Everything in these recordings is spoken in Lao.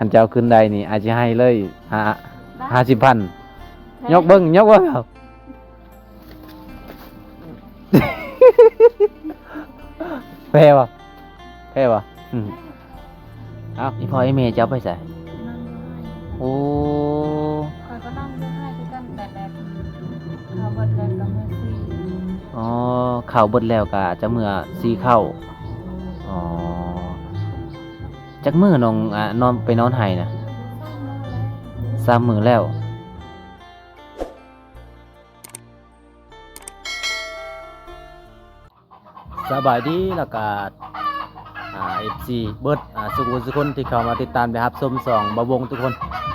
ຄັນເຈົ້າຂຶ້ນໄດ້ນີ້ ອ້າຍຊິໃຫ້ເລີຍ ຫ້າ ຫ້າສິບພັນ. ໄດ້ ຍົກເບິ່ງ ຍົກເບິ່ງ. ແພ້ບໍ່? ແພ້ບໍ່? ອືມ ເອົ້າ ອີ່ພໍ່ອີ່ແມ່ເຈົ້າໄປໃສ? ນັ່ງຢູ່ໃຫ້ ໂອ້ ຂ້ອຍກໍນັ່ງຢູ່ໃຫ້ຄືກັນ ແຕ່ແບບເຂົ້າເບິດແລ້ວກໍເມືອສີ. ອໍ ເຂົ້າເບິດແລ້ວກໍຈະເມືອສີເຂົ້າ. ອໍ ຈັກມື້ນ້ອງ ອ່າ ນອນ ໄປນອນໄຮ່ນະ? ສາມມື້ແລ້ວ ສາມມື້ແລ້ວ. ສະບາຍດີ ແລ້ວກະ ອ່າ ເອັຟຊີ ເບິດ ອ່າ ສູ່ຜູ້ສູ່ຄົນທີ່ເຂົ້າມາຕິດຕາມ ແລະ ຮັບຊົມຊ່ອງບ່າວວົງທຸກຄົນ.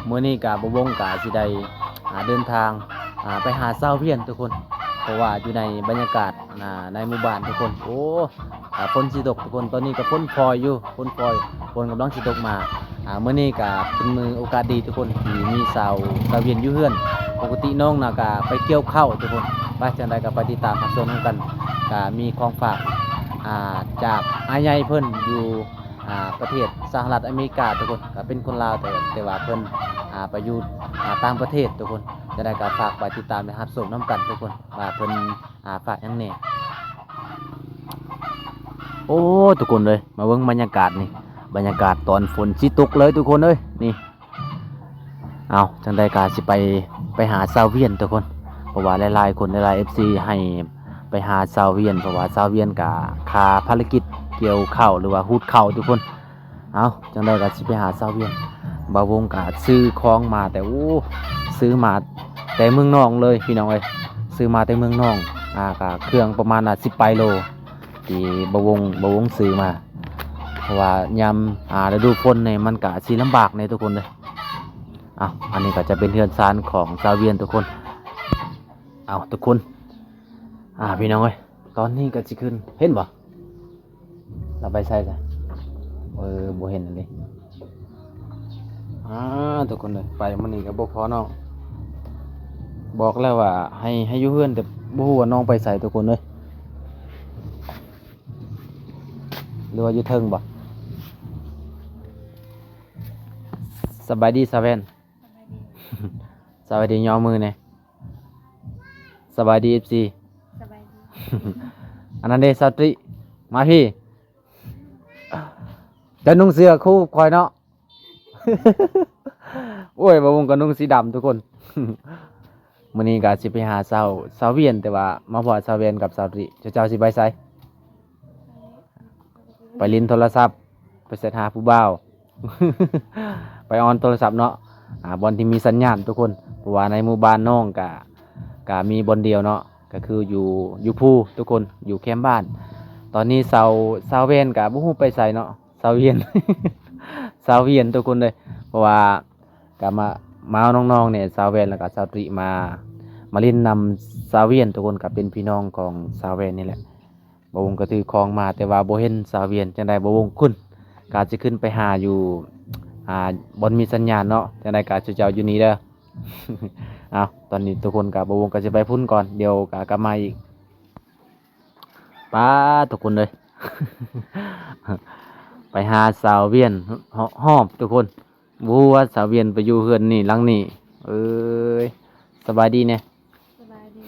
ມື້ນີ້ກະບ່າວວົງກະຊິໄດ້ ອ່າ ເດີນທາງ ອ່າ ໄປຫາຊາວວຽນທຸກຄົນ ເພາະວ່າຢູ່ໃນບັນຍາກາດ ອ່າ ໃນໝູ່ບ້ານທຸກຄົນ ໂອ້ ອ່າ ຝົນຊິຕົກທຸກຄົນ. ຕອນນີ້ກະຝົນຝອຍຢູ່ ຝົນຝອຍ ຝົນກຳລັງຊິຕົກມາ. ອ່າ ມື້ນີ້ກະເປັນມື້ໂອກາດດີທຸກຄົນ ທີ່ມີຊາວ ຊາວວຽນຢູ່ເຮືອນ. ປົກກະຕິນ້ອງນະກະໄປກ່ຽວເຂົ້າທຸກຄົນ. ໄປ ຈັ່ງໃດກະໄປຕິດຕາມຮັບຊົມນຳກັນ. ກະມີຂອງຝາກ ອ່າ ຈາກອ້າຍໃຫຍ່ເພິ່ນຢູ່ ອ່າ ປະເທດສະຫະລັດອາເມລິກາທຸກຄົນ. ກະເປັນຄົນລາວ ແຕ່ ແຕ່ວ່າເພິ່ນ ອ່າ ໄປຢູ່ ອ່າ ຕ່າງປະເທດທຸກຄົນ. ຈັ່ງໃດກະຝາກໄປຕິດຕາມ ແລະ ຮັບຊົມນຳກັນທຸກຄົນ ວ່າເພິ່ນ ອ່າ ຝາກຫຍັງແດ່. ໂອ້ ທຸກຄົນເອີຍ ມາເບິ່ງບັນຍາກາດນີ້ ບັນຍາກາດຕອນຝົນຊິຕົກເລີຍທຸກຄົນເອີຍ ນີ້. ເອົາ ຈັ່ງໃດກະຊິໄປ ໄປຫາຊາວວຽນທຸກຄົນ ເພາະວ່າຫຼາຍໆຄົນ ຫຼາຍໆເອັຟຊີ ໃຫ້ໄປຫາຊາວວຽນ ເພາະວ່າຊາວວຽນກະຄາພາລະກິດກ່ຽວເຂົ້າ ຫຼືວ່າຮູດເຂົ້າທຸກຄົນ. ເອົາ ຈັ່ງໃດກໍຊິໄປຫາຊາວວຽນ. ບ່າວວົງກໍຊື້ຂອງມາແຕ່ ໂອ້ ຊື້ມາແຕ່ເມືອງນອງເລີຍພີ່ນ້ອງເອີຍ ຊື້ມາແຕ່ເມືອງນອງ. ອ່າ ກໍເຄື່ອງປະມານ ອ່າ ສິບປາຍໂລ ທີ່ບ່າວວົງ ບ່າວວົງຊື້ມາ ເພາະວ່າຍາມ ອ່າ ລະດູຝົນນີ້ມັນກໍຊິລຳບາກແດ່ທຸກຄົນເດີ. ເອົາ ອັນນີ້ກໍຈະເປັນເຮືອນຊານຂອງຊາວວຽນທຸກຄົນ. ເອົາ ທຸກຄົນ ອ່າ ພີ່ນ້ອງເອີຍ ຕອນນີ້ກໍຊິຂຶ້ນ ເຫັນບໍ່? ລາວໄປໃສຊະ? ເອີ ບໍ່ເຫັນອັນນີ້. ອ່າ ທຸກຄົນເອີຍ ໄປມື້ນີ້ກໍບໍ່ພໍນ້ອງ. ບອກແລ້ວວ່າໃຫ້ ໃຫ້ຢູ່ເຮືອນ ແຕ່ບໍ່ຮູ້ວ່ານ້ອງໄປໃສທຸກຄົນເອີຍ. ຫຼືວ່າຢູ່ເທິງບໍ່? ສະບາຍດີສາວແວ່ນ. ສະບາຍດີ. ສະບາຍດີ ຍໍມືແດ່. ສະບາຍດີ ເອັຟຊີ. ສະບາຍດີ. ອັນນັ້ນເດ້ ສາວຕຣີ ມາພີ້. ເຈົ້ານຸ່ງເສື້ອຄູ່ຂ້ອຍເນາະ. ໂອ້ຍ ບ່າວວົງກໍນຸ່ງສີດຳທຸກຄົນ. ມື້ນີ້ກໍຊິໄປຫາຊາວ ຊາວວຽນ ແຕ່ວ່າມາພໍ້ຊາວແວ່ນກັບສາວຕຣີ. ເຈົ້າ ເຈົ້າຊິໄປໃສ? ໄປຫຼິ້ນໂທລະສັບ ໄປແຊັດຫາຜູ້ບ່າວ ໄປອອນໂທລະສັບເນາະ. ອ່າ ບ່ອນທີ່ມີສັນຍານທຸກຄົນ ເພາະວ່າໃນໝູ່ບ້ານນ້ອງກະ ກະມີບ່ອນດຽວເນາະ ກະຄືຢູ່ ຢູ່ພູທຸກຄົນ ຢູ່ແຄມບ້ານ. ຕອນນີ້ຊາວ ຊາວແວ່ນກະບໍ່ຮູ້ໄປໃສເນາະ ຊາວວຽນ ຊາວວຽນທຸກຄົນເລີຍ. ເພາະວ່າກະມາ ມາເອົານ້ອງໆນີ້ ຊາວແວ່ນ ແລ້ວກະຊາວຕຣີມາ ມາຫຼິ້ນນຳຊາວວຽນທຸກຄົນ ກະເປັນພີ່ນ້ອງຂອງຊາວແວ່ນນີ້ແຫຼະ. ບ່າວວົງກໍຖືຂອງມາ ແຕ່ວ່າບໍ່ເຫັນສາວວຽນ. ຈັ່ງໃດບ່າວວົງຂຶ້ນ ກະຊິຂຶ້ນໄປຫາຢູ່ ອ່າ ບ່ອນມີສັນຍານເນາະ. ຈັ່ງໃດກະເຈົ້າຢູ່ນີ້ເດີ. ເອົາ ຕອນນີ້ທຸກຄົນກະ ບ່າວວົງກໍຊິໄປພຸ້ນກ່ອນ ດຽວກະກັບມາອີກ. ປ້າ ທຸກຄົນເອີຍ ໄປຫາສາວວຽນຮອບທຸກຄົນ. ບໍ່ຮູ້ວ່າສາວວຽນໄປຢູ່ເຮືອນນີ້ຫຼັງນີ້. ເອີຍ ສະບາຍດີແດ່. ສະບາຍດີ.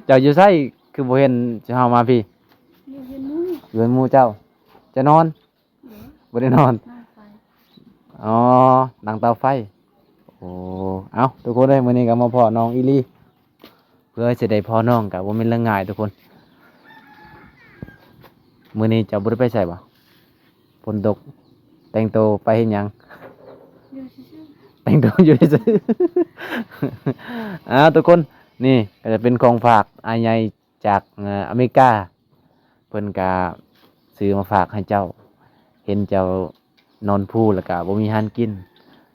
ເຈົ້າຢູ່ໃສ ຄືບໍ່ເຫັນເຮົາມາພີ້? ຢູ່ເຮືອນໝູ່. ຢູ່ເຮືອນໝູ່ເຈົ້າ. ຈະນອນ? ບໍ່ ບໍ່ໄດ້ນອນ. ອໍ ນັ່ງເຕົາໄຟ. ໂອ້ ເອົ້າ ທຸກຄົນເອີຍ ມື້ນີ້ກໍມາພໍ້ນ້ອງອີ່ຫຼີ. ເພື່ອຊິໄດ້ພໍ້ນ້ອງກໍບໍ່ແມ່ນເລື່ອງງ່າຍທຸກຄົນ. ມື້ນີ້ເຈົ້າບໍ່ໄດ້ໄປໃສບໍ່? ຝົນຕົກ ແຕ່ງໂຕໄປເຮັດຫຍັງ? ຢູ່ຊື່ໆ ແຕ່ງໂຕຢູ່ຊື່ໆ. ອ່າ ທຸກຄົນ ນີ້ກໍຈະເປັນຂອງຝາກອ້າຍໃຫຍ່ຈາກ ເອີ ອາເມລິກາ ເພິ່ນກະຊື້ມາຝາກໃຫ້ເຈົ້າ. ເຫັນເຈົ້ານອນພູແລ້ວກະບໍ່ມີຫຍັງກິນ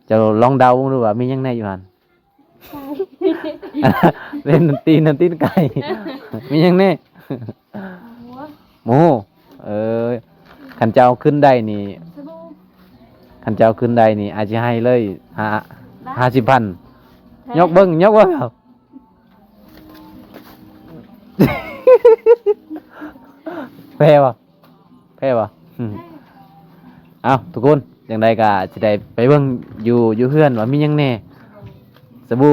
ເຈົ້າລອງເດົາເບິ່ງດູວ່າມີຫຍັງແດ່ຢູ່ຫັ້ນ? ໄກ່ ເຫຼັ້ນຕີນ ຕີນໄກ່. ມີຫຍັງແດ່? ໝູ. ໝູ. ເອີ ຄັນເຈົ້າເອົາຂຶ້ນໄດ້ນີ້ ຄັນເຈົ້າເອົາຂຶ້ນໄດ້ນີ້ ອ້າຍຊິໃຫ້ເລີຍ ຫ້າ ຫ້າສິບພັນ. ຍົກເບິ່ງ ຍົກເບິ່ງ. ແພ້ບໍ່? ແພ້ບໍ່? ເອົ້າ ທຸກຄົນ ຈັ່ງໃດກໍຊິໄດ້ໄປເບິ່ງຢູ່ ຢູ່ເຮືອນວ່າມີຫຍັງແດ່. ສະບູ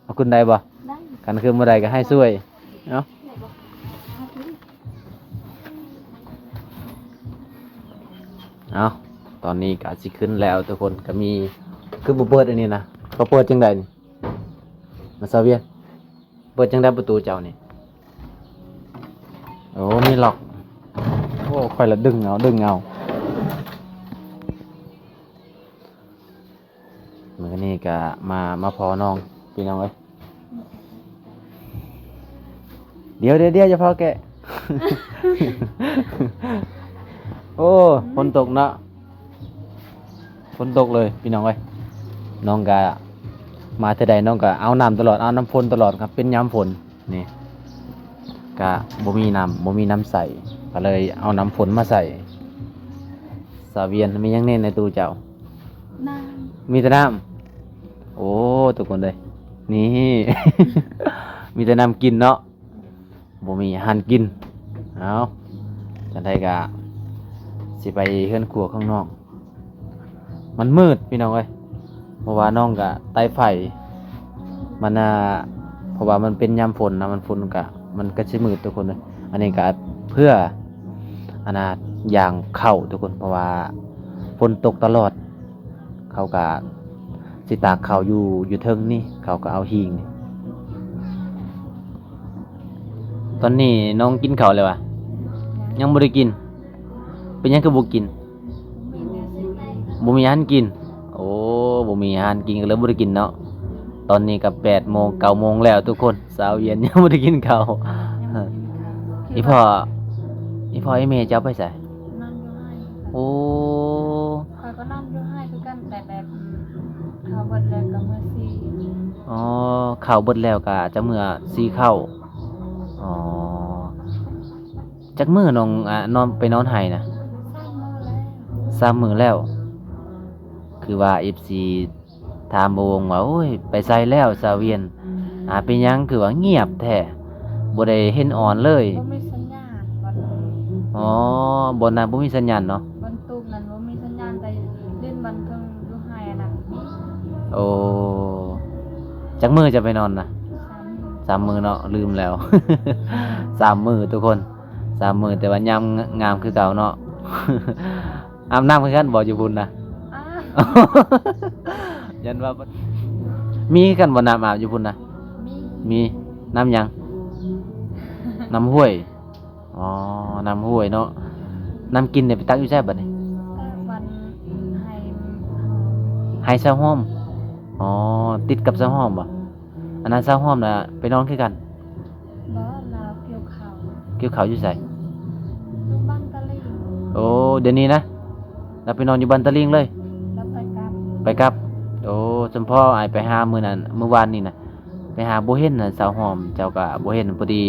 ເອົາຂຶ້ນໄດ້ບໍ່? ໄດ້. ຄັນຂຶ້ນບໍ່ໄດ້ກໍໃຫ້ຊ່ວຍ. ເອົາ ເອົາ ຕອນນີ້ກໍຊິຂຶ້ນແລ້ວທຸກຄົນ. ກໍມີ ຄືບໍ່ເປີດອັນນີ້ນະ? ເຂົາເປີດຈັ່ງໃດນີ້? ມາຊາວຽນ ເປີດຈັ່ງໃດປະຕູເຈົ້ານີ້? ໂອ້ ມີລັອກ. ໂອ້ ຂ້ອຍລະດຶງເອົາ ດຶງເອົາ. ມື້ນີ້ກະມາ ມາພໍ້ນ້ອງພີ່ນ້ອງເອີຍ. ດຽວໆໆ ຢ່າຟ້າວແກະ. ໂອ້ ຝົນຕົກເນາະ ຝົນຕົກເລີຍພີ່ນ້ອງເອີຍ. ນ້ອງກະມາເທື່ອໃດນ້ອງກະເອົານ້ຳຕະຫຼອດ ເອົານ້ຳຝົນຕະຫຼອດຄັບ ເປັນຍາມຝົນ. ນີ້ກະບໍ່ມີນ້ຳ ບໍ່ມີນ້ຳໃຊ້ ກໍເລີຍເອົານ້ຳຝົນມາໃສ່. ສາວວຽນ ມີຫຍັງແດ່ໃນຕູ້ເຈົ້າ? ນ້ຳ ມີແຕ່ນ້ຳ. ໂອ້ ທຸກຄົນເອີຍ ນີ້ ມີແຕ່ນ້ຳກິນເນາະ ບໍ່ມີອາຫານກິນ. ເອົາ ຈັ່ງໃດກະຊິໄປເຮືອນຄົວຂອງນ້ອງ. ມັນມືດພີ່ນ້ອງເອີຍ ເພາະວ່ານ້ອງກະໄຕ້ໄຟ ມັນ ອ່າ ເພາະວ່າມັນເປັນຍາມຝົນນະ ມັນຝົນກະ ມັນກະຊິມືດທຸກຄົນເອີຍ. ອັນນີ້ກະເພື່ອ ອັນນ່າ ຢາງເຂົ້າທຸກຄົນ ເພາະວ່າຝົນຕົກຕະຫຼອດ. ເຂົາກະຊິຕາກເຂົ້າຢູ່ ຢູ່ເທິງນີ້ ເຂົາກະເອົາຫີງ. ຕອນນີ້ນ້ອງກິນເຂົ້າແລ້ວຫວາ? ຍັງບໍ່ໄດ້ກິນ. ເປັນຫຍັງຄືບໍ່ກິນ? ບໍ່ມີອາຫານກິນ. ໂອ້ ບໍ່ມີອາຫານກິນກໍເລີຍບໍ່ໄດ້ກິນເນາະ. ຕອນນີ້ກໍແປດໂມງ ເກົ້າໂມງແລ້ວທຸກຄົນ ສາວວຽນຍັງບໍ່ໄດ້ກິນເຂົ້າ. ຍັງບໍ່ໄດ້ກິນເຂົ້າ. ອີ່ພໍ່ ອີ່ພໍ່ອີ່ແມ່ເຈົ້າໄປໃສ? ນອນຢູ່ໃຫ້. ໂອ້ ຂ້ອຍກໍນອນຢູ່ໃຫ້ຄືກັນ ແຕ່ແບບ ເຂົ້າເບິດແລ້ວກໍເມືອຊິ. ອໍ ເຂົ້າເບິດແລ້ວກໍຈະເມືອຊິເຂົ້າ. ອໍ ຈັກມື້ນ້ອງ ອາ ນອນ ໄປນອນໄຮ່ນະ? ສາມມື້ແລ້ວ. ສາມມື້ແລ້ວ. ຄືວ່າເອັຟຊີຖາມບໍ່ວົງວ່າ ໂອ້ຍ ໄປໃສແລ້ວສາວວຽນ? ອາ ເປັນຫຍັງຄືວ່າງຽບແທ້ ບໍ່ໄດ້ເຫັນອອນເລີຍ? ບໍ່ມີສັນຍານບ່ອນນີ້. ອໍ ບ່ອນນັ້ນບໍ່ມີສັນຍານເນາະ? ບ່ອນຕູກນັ້ນບໍ່ມີສັນຍານ ແຕ່ຫຼິ້ນບ່ອນເທິງຢູ່ໄຮ່ອັນນັ້ນມີ. ໂອ້ ຈັກມື້ຈະໄປນອນນະ? ສາມມື້. ສາມມື້ເນາະ ລືມແລ້ວ. ສາມມື້ທຸກຄົນ ສາມມື້ ແຕ່ວ່າຍາມງາມຄືເກົ່າເນາະ. ອາບນ້ຳຄືກັນບໍ່ຢູ່ພຸ້ນນະ? ອາບ. ຢ້ານວ່າ ມີຄືກັນບໍ່ນ້ຳອາບຢູ່ພຸ້ນນະ? ມີ. ມີ. ນ້ຳຫຍັງ? ນ້ຳຫ້ວຍ. ອໍ ນ້ຳຫ້ວຍເນາະ. ນ້ຳກິນນີ້ໄປຕັກຢູ່ໃສບັດນີ້? ຕັກວັນໄຮ່ ໄຮ່ຊາວຫອມ. ອໍ ຕິດກັບຊາວຫອມບໍ່? ອັນນັ້ນຊາວຫອມນະໄປນອນຄືກັນ? ບໍ່ ລາວກ່ຽວເຂົ້າ. ກ່ຽວເຂົ້າຢູ່ໃສ? ຢູ່ບ້ານຕະລິງ. ໂອ້ ດຽວນີ້ນະ ລາວໄປນອນຢູ່ບ້ານຕະລິງເລີຍ? ລາວໄປກັບ. ໄປກັບ. ໂອ້ ສົມພໍອ້າຍໄປຫາມື້ນັ້ນ ມື້ວານນີ້ນະ ໄປຫາບໍ່ເຫັນນະ ຊາວຫອມເຈົ້າກະບໍ່ເຫັນ. ພໍດີ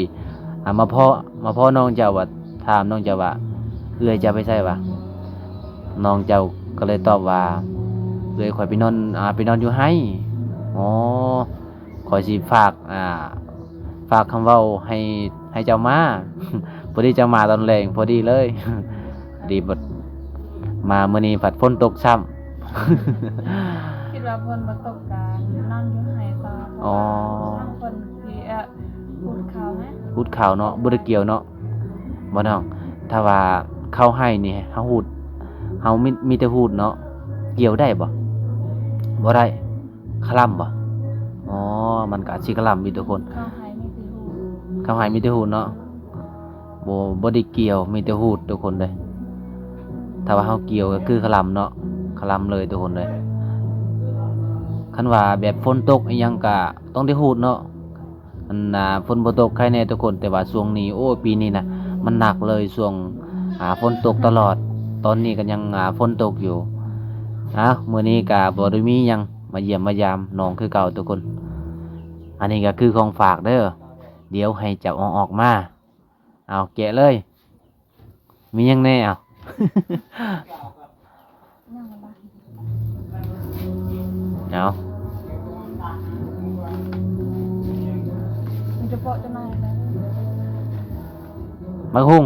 ອາ ມາພໍ້ ມາພໍ້ນ້ອງເຈົ້າວ່າ ຖາມນ້ອງເຈົ້າວ່າ ເອື້ອຍເຈົ້າໄປໃສຫວາ? ນ້ອງເຈົ້າກໍເລີຍຕອບວ່າ ເອື້ອຍຂ້ອຍໄປນອນ ອາ ໄປນອນຢູ່ໄຮ່. ອໍ ຂ້ອຍຊິຝາກ ອາ ຝາກຄຳເວົ້າໃຫ້ ໃຫ້ເຈົ້າມາ. ພໍດີເຈົ້າມາຕອນແລງພໍດີເລີຍ. ດີບັດມາມື້ນີ້ພັດຝົນຕົກຊ້ຳ. ຄິດວ່າຝົນບໍ່ຕົກກະນອນຢູ່ໄຮ່ຕໍ່. ອໍ ເພາະວ່າທາງເພິ່ນຊິ ເອີ ຫູດເຂົ້ານະ ຫູດເຂົ້າເນາະ ບໍ່ໄດ້ກ່ຽວເນາະ. ບໍ່ນ້ອງ ຖ້າວ່າເຂົ້າໄຮ່ນີ້ເຮົາຫູດ ເຮົາມີ ມີແຕ່ຫູດເນາະ ກ່ຽວໄດ້ບໍ່? ບໍ່ໄດ້. ຄະລຳບໍ່? ອໍ ມັນກະຊິຄະລຳຢູ່ທຸກຄົນ. ເຂົ້າໄຮ່ມີແຕ່ຫູດ ເຂົ້າໄຮ່ມີແຕ່ຫູດເນາະ. ບໍ່ ບໍ່ໄດ້ກ່ຽວ ມີແຕ່ຫູດທຸກຄົນເດີ. ຖ້າວ່າເຮົາກ່ຽວກໍຄືຄະລຳເນາະ ຄະລຳເລີຍທຸກຄົນເດີ. ຄັນວ່າແບບຝົນຕົກອີ່ຫຍັງກະຕ້ອງໄດ້ຫູດເນາະ. ອັນ ອ່າ ຝົນບໍ່ຕົກໄຄແນ່ທຸກຄົນ ແຕ່ວ່າຊ່ວງນີ້ ໂອ້ ປີນີ້ນະ ມັນໜັກເລີຍ ຊ່ວງ ອ່າ ຝົນຕົກຕະຫຼອດ. ຕອນນີ້ກໍຍັງ ອ່າ ຝົນຕົກຢູ່. ເອົ້າ ມື້ນີ້ກໍບໍ່ໄດ້ມີຫຍັງ ມາຢ້ຽມມາຢາມນ້ອງຄືເກົ່າທຸກຄົນ. ອັນນີ້ກໍຄືຂອງຝາກເດີ ດຽວໃຫ້ເຈົ້າເອົາອອກມາ. ເອົາ ແກະເລີຍ. ມີຫຍັງແດ່? ເອົາ ເອົາ ມັນຈະເປາະຈະໜ້ອຍແລ້ວ ໝາກຫຸ່ງ. ອືມ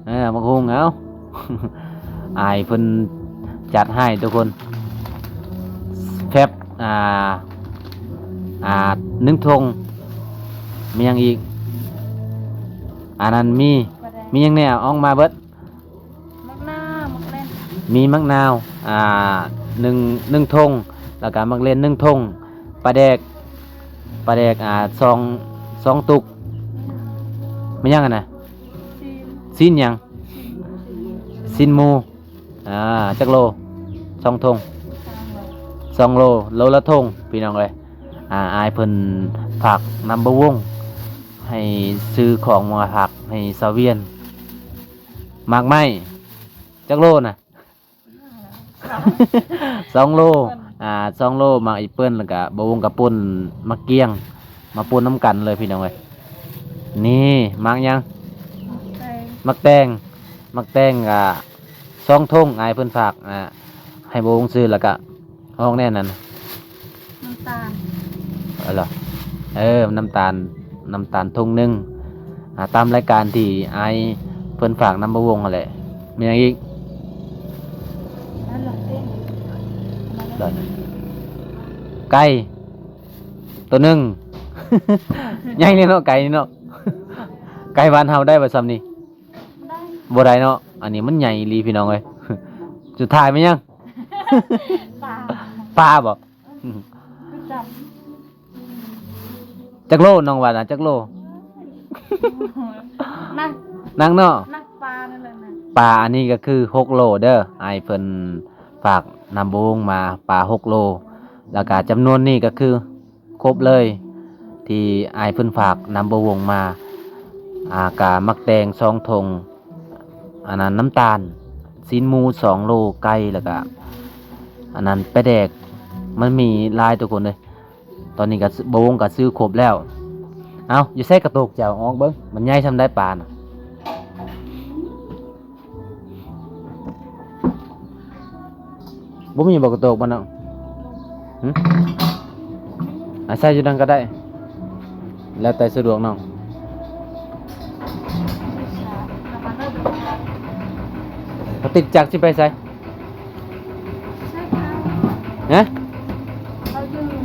ເອີ ໝາກຫຸ່ງ. ເອົາ ອ້າຍເພິ່ນ ຈັດໃຫ້ທຸກຄົນ ແຟັບ ອ່າ ອ່າ ໜຶ່ງຖົງ ມີຫຍັງອີກ? ອັນນັ້ນມີ ມີຫຍັງແດ່? ອອກມາເບິດ. ໝາກນາວ ໝາກແລນ ມີໝາກນາວ ອ່າ ໜຶ່ງ ໜຶ່ງຖົງ ແລ້ວກະໝາກແລນໜຶ່ງຖົງ ປາແດກ ປາແດກ ອ່າ ສອງ ສອງຕຸກ. ແມ່ນຫຍັງຫັ້ນນະ? ຊີ້ນ ຊີ້ນຫຍັງ? ຊີ້ນໝູ. ອ່າ ຈັກໂລ? ສອງຖົງ ສອງໂລ ໂລລະຖົງ ພີ່ນ້ອງເອີຍ. ອ່າ ອ້າຍເພິ່ນຝາກນຳບ່າວວົງ ໃຫ້ຊື້ຂອງມາຝາກໃຫ້ສາວວຽນ. ໝາກໄມ້ ຈັກໂລນະ? ສອງໂລ ອ່າ ສອງໂລ ໝາກແອັບເປິ້ນ ແລ້ວກະບ່າວວົງກະປົ່ນໝາກກ້ຽງ ມາປົ່ນນຳກັນເລີຍພີ່ນ້ອງເອີຍ. ນີ້ ໝາກຫຍັງ? ໝາກແຕງ ໝາກແຕງ ໝາກແຕງກະສອງຖົງ ອ້າຍເພິ່ນຝາກ ອ່າ ໃຫ້ບ່າວວົງຊື້ ແລ້ວກະ ອອກແນ່ນັ້ນ ນ້ຳຕານ ເອີ ນ້ຳຕານ ນ້ຳຕານຖົງໜຶ່ງ ອ່າ ຕາມລາຍການທີ່ອ້າຍເພິ່ນຝາກນຳບ່າວວົງຫັ້ນແຫຼະ. ມີຫຍັງອີກ? ໄກ່ໂຕໜຶ່ງ ໃຫຍ່ເລີຍເນາະ ໄກ່ນີ້ເນາະ. ໄກ່ບ້ານເຮົາໄດ້ບໍ່ຊ່ຳນີ້? ບໍ່ໄດ້ ບໍ່ໄດ້ເນາະ. ອັນນີ້ມັນໃຫຍ່ອີ່ຫຼີພີ່ນ້ອງເອີຍ. ສຸດທ້າຍແມ່ນຫຍັງ? ປາ ປາບໍ່? ຄືກັນ ຈັກໂລນ້ອງວ່ານະ ຈັກໂລ? ໜັກ ໜັກເນາະ ໜັກປານັ້ນແຫຼະນະ. ປາອັນນີ້ກໍຄືຫົກໂລເດີ ອ້າຍເພິ່ນຝາກນຳບ່າວວົງມາ ປາຫົກໂລ ແລ້ວກະຈຳນວນນີ້ກໍຄືຄົບເລີຍ ທີ່ອ້າຍເພິ່ນຝາກນຳບ່າວວົງມາ ອ່າ ກະໝາກແຕງສອງຖົງ ອັນນັ້ນນ້ຳຕານ ຊີ້ນໝູສອງໂລ ໄກ່ ແລ້ວກະ ອັນນັ້ນປາແດກ ມັນມີຫຼາຍທຸກຄົນເອີຍ. ຕອນນີ້ກະ ບ່າວວົງກະຊື້ຄົບແລ້ວ. ເອົ້າ ຢູ່ໃສກະໂຕກເຈົ້າ? ອອກເບິ່ງ ມັນໃຫຍ່ຊ່ຳໃດປານະ? ບໍ່ມີບໍ່ກະໂຕກບໍ່ນ້ອງ? ຫຶ? ອາ ໃສ່ຢູ່ນັ້ນກໍໄດ້ ແລ້ວແຕ່ສະດວກນ້ອງ. ເຂົາຕິດຈັກຊິໄປໃສ? ຮະ? ເຂົາຢືມ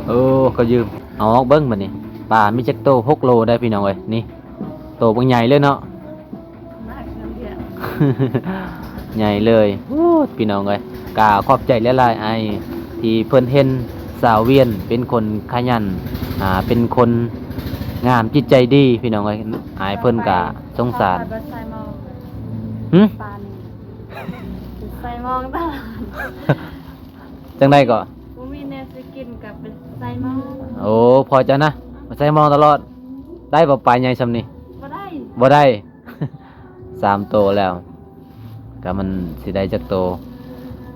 ໂອ້ ເຂົາຢືມ. ເອົາອອກເບິ່ງບັດນີ້ ປາມີຈັກໂຕ? ຫົກໂລໄດ໋ພີ່ນ້ອງເອີຍ. ນີ້ ໂຕບັກໃຫຍ່ເລີຍເນາະ ໜັກນຳເດ ໃຫຍ່ເລີຍ. ໂອ້ ພີ່ນ້ອງເອີຍ ກະຂອບໃຈຫຼາຍໆ ອ້າຍ ທີ່ເພິ່ນເຫັນສາວວຽນເປັນຄົນຂະຫຍັນ ອ່າ ເປັນຄົນງາມຈິດໃຈດີ ພີ່ນ້ອງເອີຍ. ອ້າຍເພິ່ນກະສົງສານ. ຫຶ? ປານີ້ ໃສ່ໝອງຕະຫຼອດ ຈັ່ງໃດກໍ ບໍ່ມີແນວຊິກິນກໍໄປໃສ່ໝອງ. ໂອ້ ພໍ່ເຈົ້ານະ ໄປໃສ່ໝອງຕະຫຼອດ. ໄດ້ບໍ່ປາໃຫຍ່ຊ່ຳນີ້? ບໍ່ໄດ້ ບໍ່ໄດ້. ສາມໂຕແລ້ວ ກະມັນຊິໄດ້ຈັກໂຕ?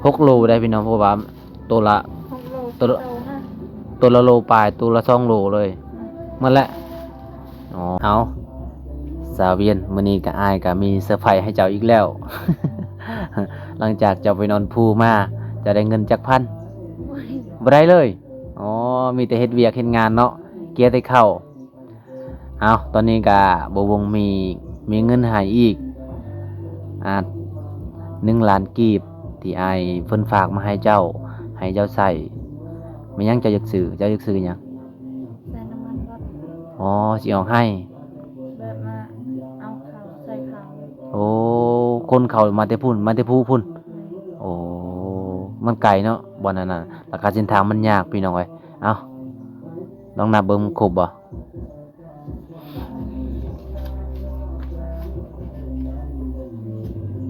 ຫົກໂລໄດ໋ພີ່ນ້ອງ ເພາະວ່າໂຕລະ ຫົກໂລ ໂຕລະ ໂຕລະໂລປາຍ ໂຕລະສອງໂລເລີຍ. ອືມ ໝົດແລ້ວ. ອໍ ເອົາ ສາວວຽນ ມື້ນີ້ກະ ອ້າຍກະມີເຊີໄພໃຫ້ເຈົ້າອີກແລ້ວ. ຫຼັງຈາກເຈົ້າໄປນອນພູມາ ເຈົ້າໄດ້ເງິນຈັກພັນ? ໂອ້ຍ ບໍ່ໄດ້ເລີຍ. ອໍ ມີແຕ່ເຮັດວຽກເຮັດງານເນາະ ເກຍແຕ່ເຂົ້າ. ເອົາ ຕອນນີ້ກະບ່າວວົງມີ ມີເງິນໃຫ້ອີກ ອ່າ ໜຶ່ງລ້ານກີບ ທີ່ອ້າຍເພິ່ນຝາກມາໃຫ້ເຈົ້າ ໃຫ້ເຈົ້າໃຊ້. ແມ່ນຫຍັງເຈົ້າຢາກຊື້? ເຈົ້າຢາກຊື້ຫຍັງ? ໃສ່ນ້ຳມັນລົດ. ອໍ ຊິອອກໃຫ້ ແບບວ່າເອົາເຂົ້າໃສ່ເຂົ້າ. ໂອ້ ຂົນເຂົ້າມາແຕ່ພຸ້ນ ມາແຕ່ພູພຸ້ນ. ແມ່ນ. ໂອ້ ມັນໄກເນາະ ບ່ອນນັ້ນນະ ແລ້ວກະເສັ້ນທາງມັນຍາກ ພີ່ນ້ອງເອີຍ. ເອົ້າ ລອງນັບເບິ່ງຄົບບໍ່?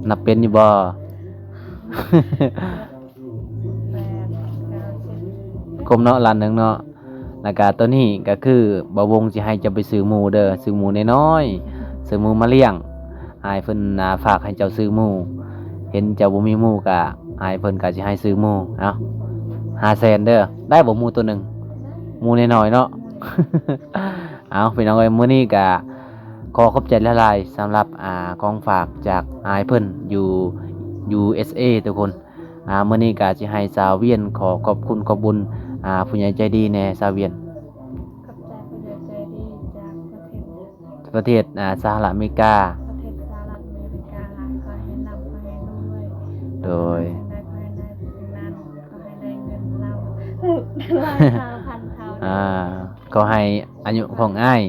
ນັບເປັນຢູ່ບໍ່? ຄົບເນາະ ລ້ານໜຶ່ງເນາະ. ແລ້ວກະໂຕນີ້ກະຄືບ່າວວົງຊິໃຫ້ເຈົ້າໄປຊື້ໝູເດີ ຊື້ໝູນ້ອຍໆ ຊື້ໝູມາລ້ຽງ. ອ້າຍເພິ່ນ ອ່າ ຝາກໃຫ້ເຈົ້າຊື້ໝູ ເຫັນເຈົ້າບໍ່ມີໝູກະ ອ້າຍເພິ່ນກະຊິໃຫ້ຊື້ໝູ. ເອົ້າ ຫ້າແສນເດີ ໄດ້ບໍ່ໝູໂຕໜຶ່ງ? ໝູນ້ອຍໆເນາະ. ເອົ້າ ພີ່ນ້ອງເອີຍ ມື້ນີ້ກະຂໍຂອບໃຈຫຼາຍໆ ສຳລັບ ອ່າ ຂອງຝາກຈາກອ້າຍເພິ່ນຢູ່ ຢູເອສເອ ທຸກຄົນ. ອ່າ ມື້ນີ້ກະຊິໃຫ້ສາວວຽນຂໍຂອບຄຸນຂອບບຸນ ອ່າ ຜູ້ໃຫຍ່ໃຈດີແດ່ ສາວວຽນ. ຂອບໃຈຜູ້ໃຫຍ່ໃຈດີຈາກປະເທດ ປະເທດ ອ່າ ສະຫະລັດອາເມລິກາ. ປະເທດສະຫະລັດອາເມລິກາ ຂໍໃຫ້ຮ່ຳ ຂໍໃຫ້ລວຍ. ໂດຍ. ສິ່ງໃດຂໍໃຫ້ ຮ້ອຍຊາວພັນເທົ່າ. ອ່າ ຂໍໃຫ້ອາຍຸຂອງອ້າຍ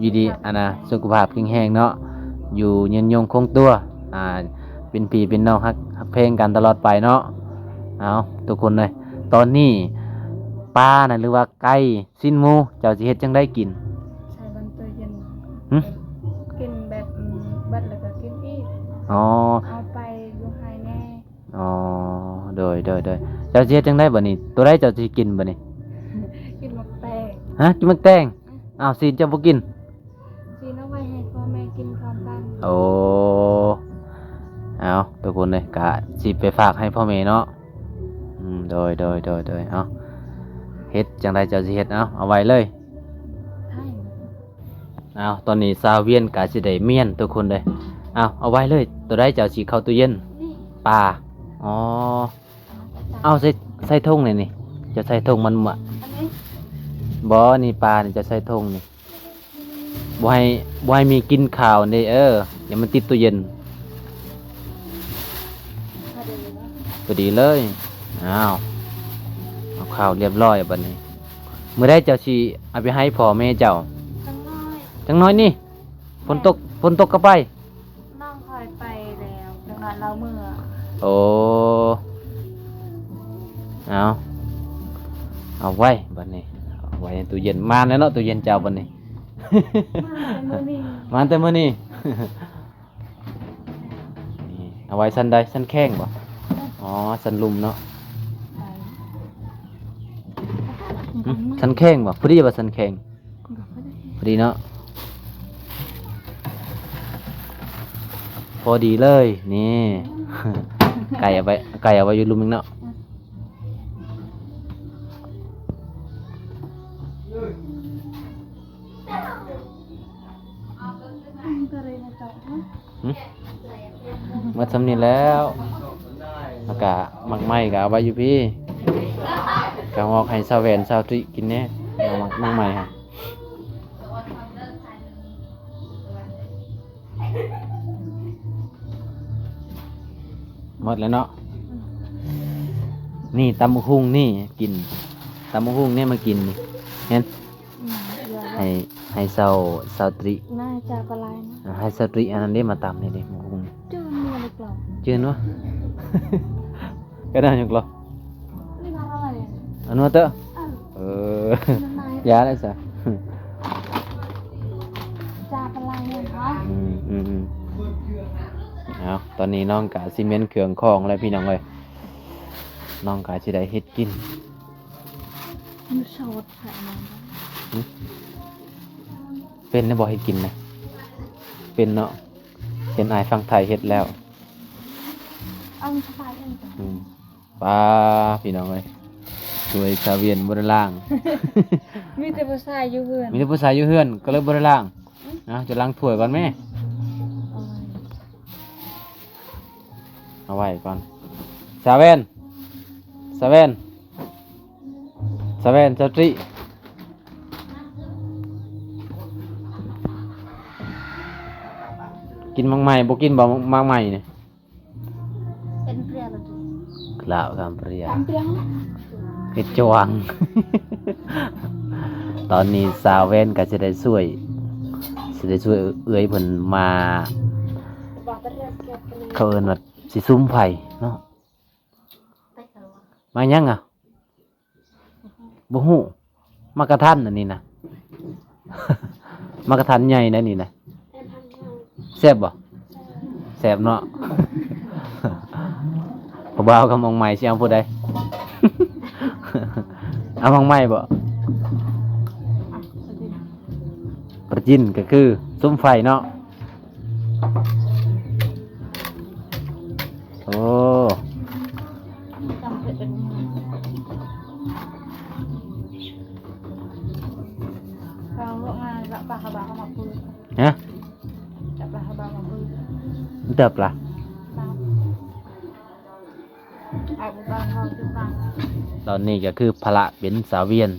ຢູ່ດີ ອັນນະ ສຸຂະພາບແຂງແຮງເນາະ ຢູ່ຍືນຍົງຄົງຕົວ ອ່າ ເປັນພີ່ເປັນນ້ອງ ຮັກ ຮັກແພງກັນຕະຫຼອດໄປເນາະ. ເອົາ ທຸກຄົນເອີຍ ຕອນນີ້ປານະ ຫຼືວ່າໄກ່ ຊີ້ນໝູ ເຈົ້າຊິເຮັດຈັ່ງໃດກິນ? ໃສ່ບັນຕູ້ເຢັນ. ຫຶ? ກິນແບບ ອືມ ເບິດແລ້ວກໍກິນອີກ. ອໍ ເອົາໄປຢູ່ໄຮ່ແດ່. ອໍ ໂດຍ ໂດຍ ໂດຍ ເຈົ້າຊິເຮັດຈັ່ງໃດບັດນີ້? ໂຕໃດເຈົ້າຊິກິນບັດນີ້? ກິນໝາກແຕງ. ຮະ? ກິນໝາກແຕງ? ອືມ. ອ້າວ ຊີ້ນເຈົ້າບໍ່ກິນ? ຊີ້ນເອົາໄວ້ໃຫ້ພໍ່ແມ່ກິນພ້ອມກັນ. ໂອ້ ເອົາ ທຸກຄົນເອີຍ ກະຊິໄປຝາກໃຫ້ພໍ່ແມ່ເນາະ. ອືມ ໂດຍ ໂດຍ ໂດຍ ໂດຍ ເອົາ ເຮັດຈັ່ງໃດເຈົ້າຊິເຮັດ? ເອົາ ເອົາໄວ້ເລີຍ. ເອົາ ຕອນນີ້ສາວວຽນກະຊິໄດ້ມ້ຽນ ທຸກຄົນເອີຍ. ເອົາ ເອົາໄວ້ເລີຍ. ໂຕໃດເຈົ້າຊິເຂົ້າຕູ້ເຢັນ? ນີ້ ປາ. ອໍ ເອົາ ໃສ່ ໃສ່ຖົງນີ້ ນີ້ ເຈົ້າໃສ່ຖົງມັນໝວກ. ອັນນີ້? ບໍ່ ນີ້ປານີ້ ເຈົ້າໃສ່ຖົງນີ້ ບໍ່ໃຫ້ ບໍ່ໃຫ້ມີກິ່ນຄາວນີ້ເອີ ຢ່າມັນຕິດຕູ້ເຢັນ. ພໍດີເລີຍ. ເອົ້າ ເອົາເຂົ້າລຽບຮ້ອຍບັດນີ້. ມື້ໃດເຈົ້າຊິເອົາໄປໃຫ້ພໍ່ແມ່ເຈົ້າ? ຈັກໜ້ອຍ ຈັກໜ້ອຍນີ້. ແມ່ນ. ຝົນຕົກ ຝົນຕົກກໍໄປ? ນ້ອງຂ້ອຍໄປແລ້ວ ຈັກໜ້ອຍລາວເມືອ. ໂອ້ ເອົາ ເອົາໄວ້ບັດນີ້ ເອົາໄວ້ໃນຕູ້ເຢັນ. ມາແລ້ວເນາະ ຕູ້ເຢັນເຈົ້າບັດນີ້. ມາແຕ່ມື້ນີ້ ມາແຕ່ມື້ນີ້. ນີ້ ເອົາໄວ້ຊັ້ນໃດ? ຊັ້ນແຂ້ງບໍ່? ອໍ ຊັ້ນລຸ່ມເນາະ. ຫຶ? ຊັ້ນແຂ້ງບໍ່? ພໍດີບໍ່ຊັ້ນແຂ້ງ? ພໍດີເນາະ ພໍດີເລີຍ. ນີ້ ໄກ່ເອົາໄວ້ ໄກ່ເອົາໄວ້ຢູ່ລຸ່ມອີກເນາະ. ຫຶ? ໝົດສ່ຳນີ້ແລ້ວ. ແລ້ວກະໝາກໄມ້ກະເອົາໄວ້ຢູ່ພີ້ ກະຫອກໃຫ້ສາວແວ່ນ ສາວຕຣິກິນແດ່. ໝາກ ໝາກໄມ້ຫັ້ນ ໝົດແລ້ວເນາະ. ນີ້ຕຳບັກຫຸ່ງນີ້ກິນ ຕຳບັກຫຸ່ງນີ້ມາກິນນີ້ ເຫັນ? ອືມ ໃຫ້ ໃຫ້ສາວ ສາວຕຣິ ໜ້າຈະປາໄລນະ ໃຫ້ສາວຕຣິອັນນັ້ນເດ້ມາຕຳນີ້ເດ້ ໝາກຫຸ່ງ. ຈື່ນເມືອເລັກລອງ ຈື່ນວະ? ກະໄດ້ຫຍັງລະ? ນີ້ມາອະໄລ ອັນນັ້ນເຕີ? ເອີ ເອີ ມັນມາ ຢ່າໄດ້ຊະ ຈະປາໄລນະ. ອືມ ອືມ ອືມ. ເອົາ ຕອນນີ້ນ້ອງກະຊິມ້ຽນເຄື່ອງຂອງແລ້ວພີ່ນ້ອງເອີຍ ນ້ອງກະຊິໄດ້ເຮັດກິນ. ມັນຊອດໃສ່ອັນນັ້ນ ຫຶ? ເປັນແລ້ວບໍ່ເຮັດກິນນະ? ເປັນເນາະ ເຫັນອ້າຍຝັ່ງໄທເຮັດແລ້ວ. ເອົາສະບາຍເອງ. ອືມ ປ້າ ພີ່ນ້ອງເອີຍ ສວຍສາວວຽນບໍ່ໄດ້ລ້າງ. ມີແຕ່ຜູ້ຊາຍຢູ່ເຮືອນ ມີແຕ່ຜູ້ຊາຍຢູ່ເຮືອນ ກໍເລີຍບໍ່ໄດ້ລ້າງ. ອືມ ເອົາ ຈະລ້າງຖ້ວຍກ່ອນແມ້. ເອົາໄວ້ ເອົາໄວ້ກ່ອນ ສາວແວ່ນ ສາວແວ່ນ ສາວແວ່ນ ສາວຕຣິ ກິນໝາກໄມ້ບໍ່? ກິນບໍ່ໝາກໄມ້ນີ້? ເປັນເພຍລະ ລາວກຳເພຍ ກຳເພຍ ເຮັດຈະຫວັງ. ຕອນນີ້ສາວແວ່ນກໍຊິໄດ້ຊ່ວຍ ຊິໄດ້ຊ່ວຍເອື້ອຍເພິ່ນມາ ເຂົາເອີ້ນວ່າຊິສຸມໄຟເນາະ. ມາຫຍັງອະ? ບໍ່ຮູ້. ໝາກກະທັນອັນນີ້ນະ ໝາກກະທັນໃຫຍ່ໃດນີ້ນະ. ແຊບບໍ່? ແຊບເນາະ. ຜູ້ບ່າວກັບນ້ອງໃໝ່ຊິເອົາຜູ້ໃດ? ເອົານ້ອງໃໝ່ບໍ່? ປາຈິນກໍຄືສຸມໄຟເນາະ. ໂອ້ ຮະ? ເຕີບລະ? ຕອນນີ້ກໍຄືພາລະເປັນສາວວຽນ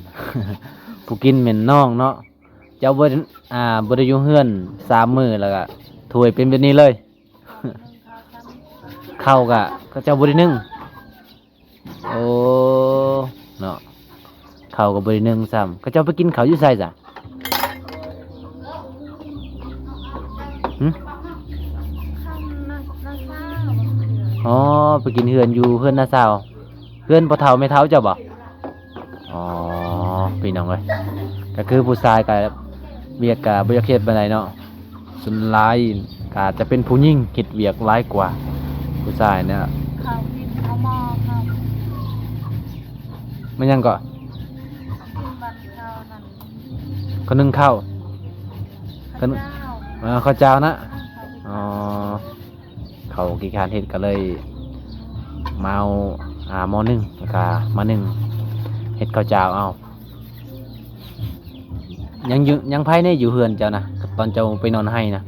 ຜູ້ກິນແມ່ນນ້ອງເນາະ. ເຈົ້າບໍ່ ອ່າ ບໍ່ໄດ້ຢູ່ເຮືອນສາມມື້ ແລ້ວກະຖ້ວຍເປັນແບບນີ້ເລີຍ. ເຂົ້າກະເຂົາເຈົ້າບໍ່ໄດ້ໜຶ້ງ. ໂອ້ ເນາະ. ເຂົ້າກໍບໍ່ໄດ້ໜຶ້ງຊ້ຳ. ເຂົາເຈົ້າໄປກິນເຂົ້າຢູ່ໃສຊະ? ຫຶ? ອໍ ໄປກິນເຮືອນຢູ່ເຮືອນນ້າສາວ. ເຮືອນພໍ່ເຖົ້າແມ່ເຖົ້າເຈົ້າບໍ່? ອໍ ພີ່ນ້ອງເອີຍ ກໍຄືຜູ້ຊາຍກໍວຽກກໍບໍ່ຢາກເຮັດປານໃດເນາະ. ສ່ວນຫຼາຍກໍອາດຈະເປັນຜູ້ຍິງເຮັດວຽກຫຼາຍກວ່າຜູ້ຊາຍເນາະ. ເຂົ້າກິນເຂົ້າໝໍ້ເຂົ້າ ແມ່ນຫຍັງເກາະ? ກິນບັນເຂົ້ານັ້ນ ເຂົ້າໜຶ້ງເຂົ້າ ເຂົ້າ ເອີ ເຂົ້າເຈົ້ານະ. ອໍ ເຂົາຂີ້ຄ້ານເຮັດກໍເລີຍມາເອົາ ອ່າ ໝໍ້ໜຶ້ງ ແລ້ວກໍມາໜຶ້ງເຮັດເຂົ້າເຈົ້າເອົາ. ຍັງຢູ່ ຍັງໃຜແດ່ຢູ່ເຮືອນເຈົ້ານະ ຕອນເຈົ້າໄປນອນໄຮ່ນະ?